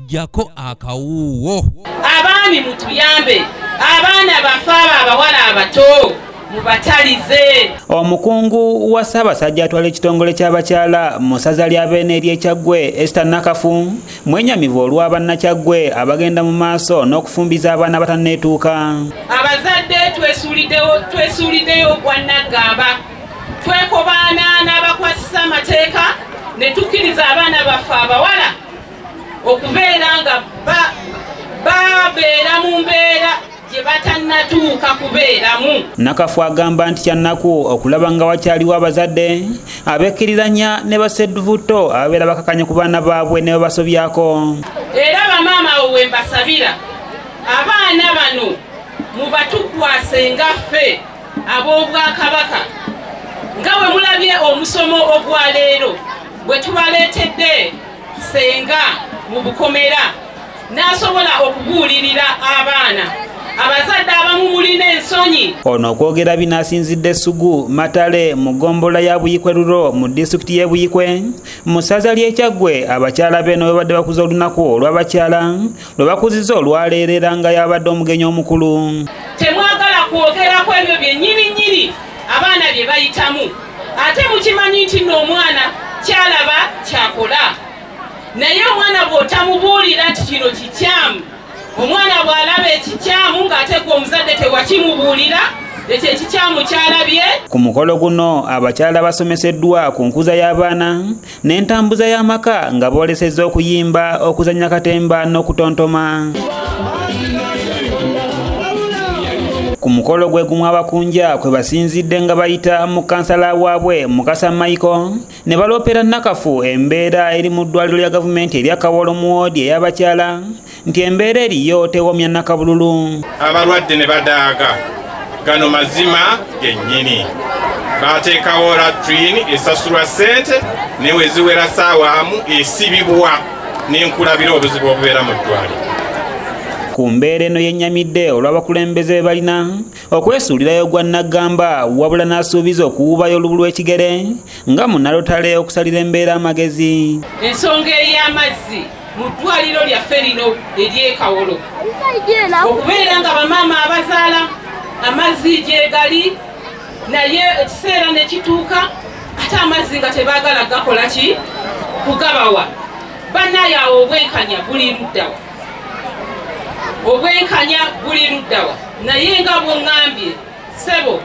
Jako akawuwo. Abaami mutuyambe, abaana bafe abawala abato mubatalize. Omukungu wa Ssaabasajja atwala ekitongole ky'abakyala mu ssaza lya Beene ery'Ekyaggwe Esther Nakafu mwenyamivu olw'abannakyaggwe abagenda mu maaso n'okufumbiza abaana abatanneetuuka. Abazadde twesuuliddeyo ogwannaggamba, twekobaana n'abakwasisa amateeka ne tukkiriza abaana baffe abawala okubeera nga babeera mu mbeera gye batannatuuka kubeeramu. Nakafu agamba nti kyannaku okulaba nga wakyaliwo abazadde abekkiriranya ne bassedduvuto ababeera bakakanye ku baana baabwe ne babasobyako. Era bamaama awo we mbasabira abaana bano mubatukwase nga ffe ab'Obwakabaka, nga bwe mulabye omusomo ogwaleero bwe tubaleetedde ssenga mu bukomera n'asobola okubuulirira abaana. Abazadde abamu mulina ensonyi. Ono okwogera bino asinzidde Ssugu Matale mu ggombolola ya Buyikwe Rural mu disitulikiti y'e Buyikwe mu ssaza ly'Ekyaggwe. Abakyala beno bwe badde bakuza olunaku olw'abakyala lwe bakuzizza olwaleero era nga yabadde omugenyi omukulu. Temwagala kwogerako ebyo byennyini abaana bye bayitamu, ate mukimanyi nti nno omwana kyalaba kyakola, naye omwana bw'otamubuulira nti kino kikyamu, omwana bw'alaba ekikyamu ng'ate gwe omuzadde tewakimubuulira, ekyo ekikyamu kyalabye. Ku mukolo guno abakyala basomeseddwa ku nkuza y'abaana n'entambuza y'amaka nga boolesezza okuyimba, okuzannya katemba n'okutontoma. Ku mukolo gwe gumu abakunja kwe basinzidde nga bayita mu kansala waabwe Mukasa Michael ne baloopera Nakafu embeera eri mu ddwaliro lya gavumenti erya Kawolo mu woodi ey'abakyala nti embeera eriyo tewomya nakabululu. Abalwadde ne badaaga, gano mazima gennyini. Bateekawo latrine esasulwa ssente ne we ziwera ssaawa esibibwa n'enkulabira obuzibu obubeera mu ddwaliro. Ku mbeera eno yennyamidde olw'abakulembeze be balina okwesuulirayo gwa nnaggamba, wabula n'asuubiza okuwuubayo olubu lw'ekigere nga munnalotale okusalira embeera amagezi. Ensonga ey'amazzi mu ddwaliro lyaffe lino ery'e Kawolo, okubeera nga bamaama abazaala amazzi gye gali, naye ekiseera ne kituuka ate amazzi nga tebaagala gakola ki kugabawa. Bannaye awo obwenkanya buli luddawa, obwenkanya buli luddawa. Naye nga bw'oŋŋambye ssebo,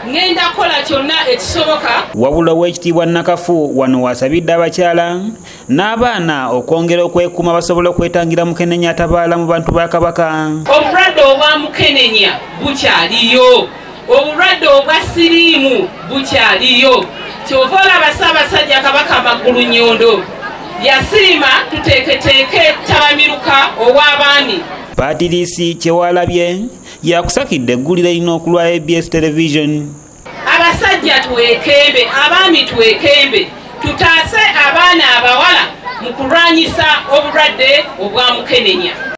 ŋŋenda kukola kyonna ekisoboka. Wabula Oweekitiibwa Nakafu wano wasabidde abakyala n'abaana okwongera okwekuuma basobole okwetangira mukenenya atabaala mu bantu ba Kabaka. Obulwadde obwa mukenenya bukyaliyo, obulwadde obwa siriimu bukyaliyo. Kyova olaba Ssaabasajja Kabaka Magulunnyondo yasiima tuteeketeeke ttabamiruka ow'abaami. Patirisi Kyewalabye yakusakidde eggulire lino okulwa ABS Television. Abasajja twekembe, abaami twekembe, tutaase abaana abawala mu kulwanyisa obulwadde obwa mukenenya.